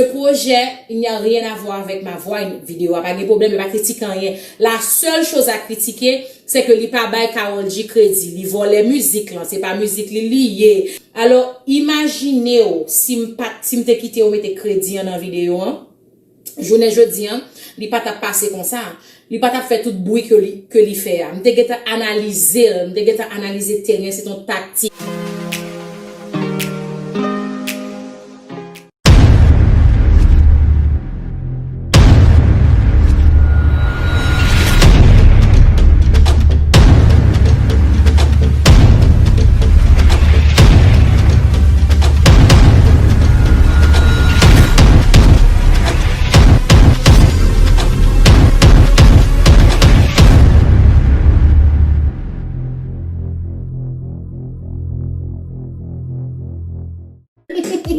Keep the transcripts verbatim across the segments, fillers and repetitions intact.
Ce projet, il n'y a rien à voir avec ma voix, videyo a pa gen pwoblèm, yo pa kritike anyen. La seule chose à critiquer, c'est que li pa bay Karol G kredi, li vòlè mizik lan, se pa mizik li li ye. Alò, imajine w si m pa, si m te kite yo mete kredi an nan videyo an, jounen jodi an, li pa t ap pase konsa. Li pa t ap fè tout bri ke li, ke li fè a. M te gentan analize l, m te gentan analize teren, se t on taktik.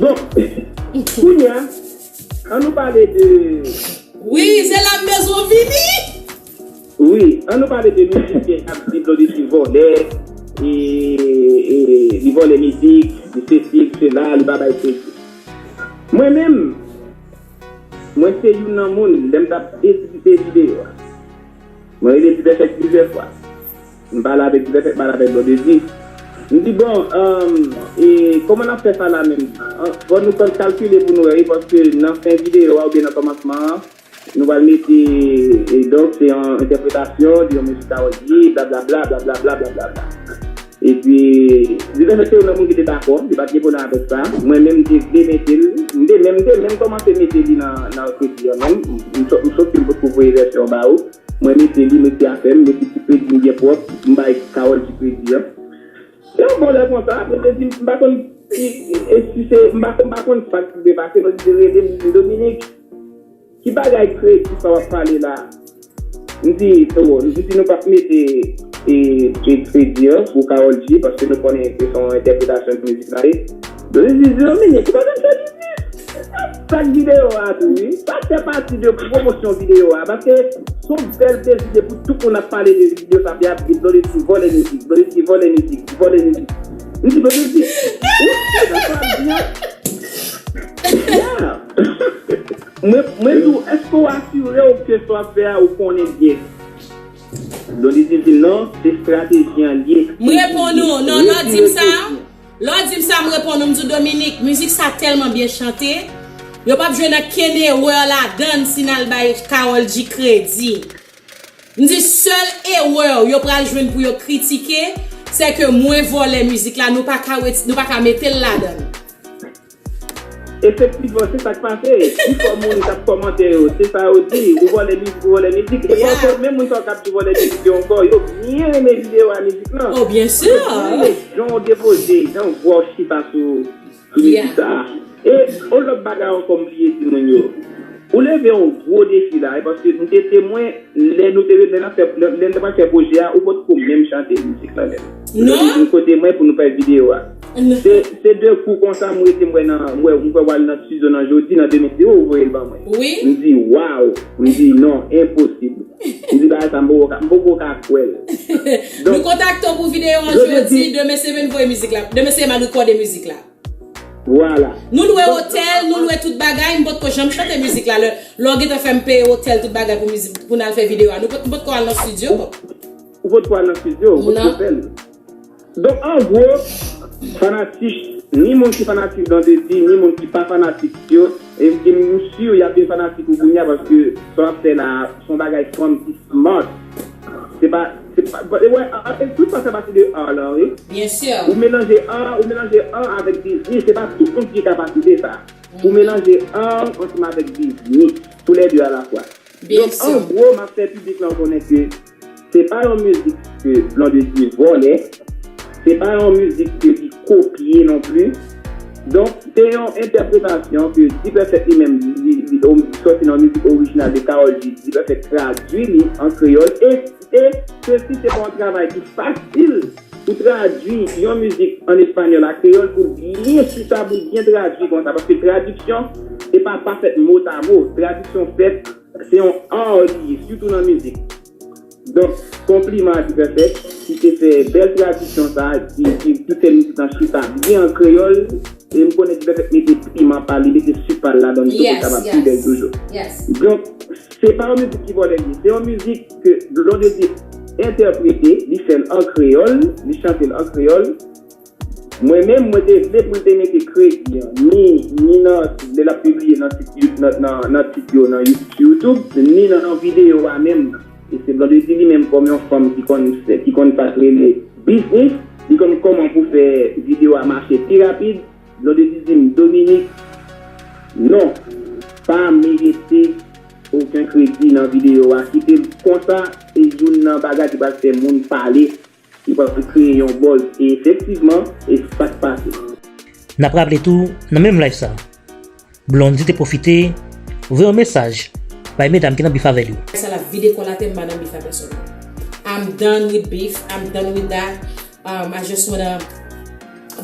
Bon, kounye a, ann nou pale de. Wi, se la m bezwen w vini. Wi, ann nou pale de mizik ke ap di Blondedy vòlè, e, e, li vòlè mizik, li sesi, li sela, li pa bay kredi. Mwen menm, mwen se youn nan moun, lè m t ap edite videyo a, mwen rele Divèfèt plizyè fwa. M pale avèk Divèfèt, m pale avèk Blondedy. M di, bon, e, kòman n ap fè sa la menm? Fò nou konn kalkile pou nou wè, wi, paske nan fen videyo a oubyen nan kòmansman an, nou pral mete, e, donk, se yon entèpretasyon de yon mizik Karol G, blablabla, blablabla, blablabla. Epi, Divèfèt se youn nan moun ki te dakò, li pa t gen pwoblèm avèk sa. Mwen menm, m te vle mete l, m te menm, m te menm kòmanse mete li nan, nan kredi an menm. M, m, m sòti, m potko voye vèsyon an ba ou. Mwen mete li, mete afè m, mete ti kredi m byen pwòp, m bay Karol G kredi an. Se yon bon lè konsa, mwen te di, m pa konn, e, e, e si se, m pa, m pa konn sa k te pase, mwen te rele m, m di, Dominique, ki bagay kredi sa w ap pale la? M di, oh, m di nou p ap mete, e, e, kredi an pou Karol G, paske nou konnen ke se yon entèpretasyon de mizik la ye. Dominique di, Dominique, ki bagay sa li di? Sa k videyo a tou, wi. Sa fè pati de pwomosyon videyo a, paske se yon bèl plezi de pou tout moun ap pale de videyo sa, y ap di Blondedy vòlè mizik, Blondedy vòlè mizik, vòlè mizik. M di, Blondedy, ou si sa sa ap di an? Yeah. Mwen, mwen di w, èske w asire w ke sa w ap fè a, ou konnen byen? Blondedy di, non, se estrateji an li ye. M reponn ou, non, lè w di m sa, lè w di m sa, m reponn ou, m di w, Dominique, mizik sa tèlman byen chante, yo p ap jwenn ankenn erè ladan l si n al bay Karol G kredi. M di, sèl erè yo pral jwenn pou yo kritike, se ke mwen vòlè mizik la, nou pa ka ret-, nou pa ka mete l ladan l. Efektivman, se sa k pase. Pifò moun k ap kòmante yo, se sa yo di, ou vòlè mizik, ou vòlè mizik. E pa ankò menm moun sa yo k ap di vòlè mizik yo ankò, yo byen renmen videyo a, mizik lan. Oh, byen si. Yo byen renmen jan w depoze, jan w vwa w chita sou, sou mizik sa a. E yon lòt bagay ankò m bliye di moun yo. Ou leve yon gwo defi la, e paske m te temwen lè nou te, lè n ap fè, lè, lè n te pral fè pwojè a, ou potko menm chante mizik lan menm. Non. Ou te vin kote mwen pou nou fè videyo a. Se, se de kou konsa m rete m wè nan, m wè, m wè w al nan estidyo nan jodi, nan demen, se ou voye l ban mwen. Wi. M di, waw! M di, non, enposib. M di, bagay sa, m poko ka, m poko ka kwè l. Nou kontakte w pou videyo an jodi, demen se vin voye mizik la. Demen se m al rekòde mizik la. Vwala. Nou lwe otèl, nou lwe tout bagay, m potko janm chante mizik la. Lè, lè w gentan fè m peye otèl, tout bagay pou mizik, pou n al fè videyo a. Nou pot, m potko al nan estidyo. Ou potko al nan estidyo, ou potko fè l. Donk, an gwo, fanatik, ni moun ki fanatik Blondedy, ni moun ki pa fanatik yo, e, e m si y ap vin fanatik ou kounye a, paske sa w ap fè la, se yon bagay fanm ki smart. Se pa, se pa, e wè, a, a, e tout sa fè pati de art lan, wi. Byen si. Ou melanje art, ou melanje art avèk biznis, se pa tout moun ki gen kapasite sa. Ou melanje art ansanm avèk biznis, tou lè de alafwa. Donk, an gwo, m ap fè piblik lan konnen ke se pa yon mizik ke Blondedy vòlè, se pa yon mizik ke li kopye non plis. Donk, se yon entèpretasyon ke D-Perfect li menm, li, li, li sòti nan mizik orijinal de Karol G, D-Perfect tradui li an kreyòl, e, e sesi se pa yon travay ki fasil pou tradui yon mizik an espanyòl a kreyòl, pou byen chita, pou byen tradui konsa, paske tradiksyon, se pa, pa fèt mo ta mo, tradiksyon fèt, se yon art li ye, sitou nan mizik. Donk, konpliman a D-Perfect, ki te fè bèl tradiksyon sa, ki, ki, ki fè mizik lan chita byen an kreyòl, E m konnen li fèk mete piman pa li, mete sik pa l ladan l tou pou l kapab pi bèl toujou. Donk, se pa yon mizik ki vòlè li ye. Se yon mizik ke Blondedy entèprete, li fè l an kreyòl, li chante l an kreyòl. Mwen menm, mwen te vle pou l te mete kredi an, ni, ni nan, lè l ap pibliye nan tit, You- nan, nan, nan tit yo, nan You- YouTube, ni nan, nan videyo a menm nan. E se Blondedy li menm kòm yon fanm ki konn fè, ki konn sa k rele biznis, li konn kòman pou fè videyo a mache pi rapid. Blondedy di m, Dominique, non, pa merite okenn kredi nan videyo a. Kite l konsa, se youn nan bagay ki pral fè moun pale, ki pral kreye yon buzz. E efektivman, e sa k pase. N ap raple tou, nan menm live sa, Blondedy te pwofite voye yon mesaj bay medam ki nan bif avè l yo. Sa l ap vide kò l atè, m pa nan bif a pèsonn. I'm done with beef, I'm done with that. Um, I just wanna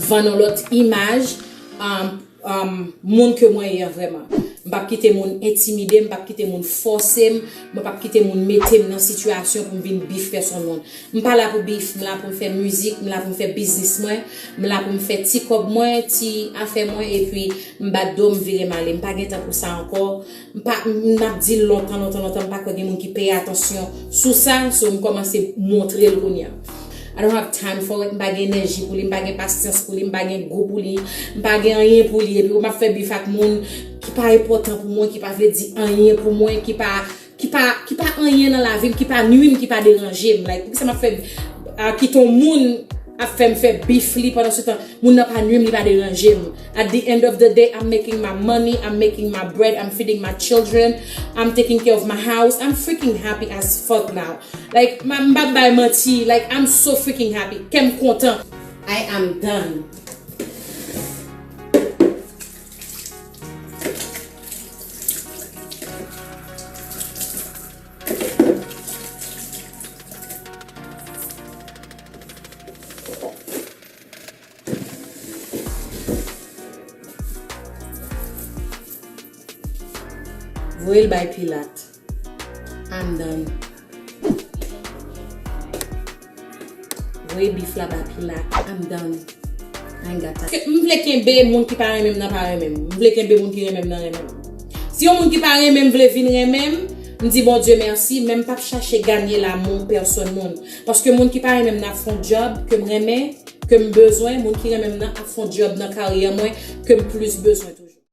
vann yon lòt imaj, um, um, moun ke mwen ye an vrèman. M p ap kite moun entimide m, m p ap kite moun fòse m, mwen p ap kite moun mete m nan sitiyasyon pou m vin bif pèsonn moun. M pa la pou bif, m la pou m fè mizik, m la pou m fè biznis mwen, m la pou m fè ti kòb mwen, ti afè mwen, epi m bat do m vire m ale. M pa gen tan pou sa ankò. M pa, m ap di l lontan, lontan, lontan, m pa kwè gen moun ki peye atansyon sou sa, so m kòmanse montre l kounye a. I don't have time for it, m pa gen enèji pou li, m pa gen pasyans pou li, m pa gen gou pou li, m pa gen anyen pou li, epi m ap fè bif ak moun ki pa enpòtan pou mwen, ki pa vle di anyen pou mwen, ki pa ki pa, ki pa anyen nan lavi m, ki pa nwi m, ki pa deranje m. Like, poukisa m ap fè, ah, kite yon moun ap fè m fè bif li pandan se tan moun nan pa nwi m, li pa deranje m. At the end of the day, I'm making my money, I'm making my bread, I'm feeding my children, I'm taking care of my house, I'm freaking happy as fuck now. Like, m m p ap bay manti, like, I'm so freaking happy. Kè m kontan. I am done. Voye l bay Pilat. I'm done. Voye bif la bay Pilat. I'm done. I ain't got time. M vle kenbe moun ki pa renmen m nan pa renmen m. M vle kenbe moun ki renmen m nan renmen m. Si yon moun ki pa renmen m vle vin renmen m, m di Bondye mèsi, men m p ap chache ganye lamou pèsonn moun. Paske moun ki pa renmen m nan ap fè yon djòb ke m renmen, ke m bezwen, moun ki renmen m nan ap fè yon djòb nan karyè mwen ke m plis bezwen tou.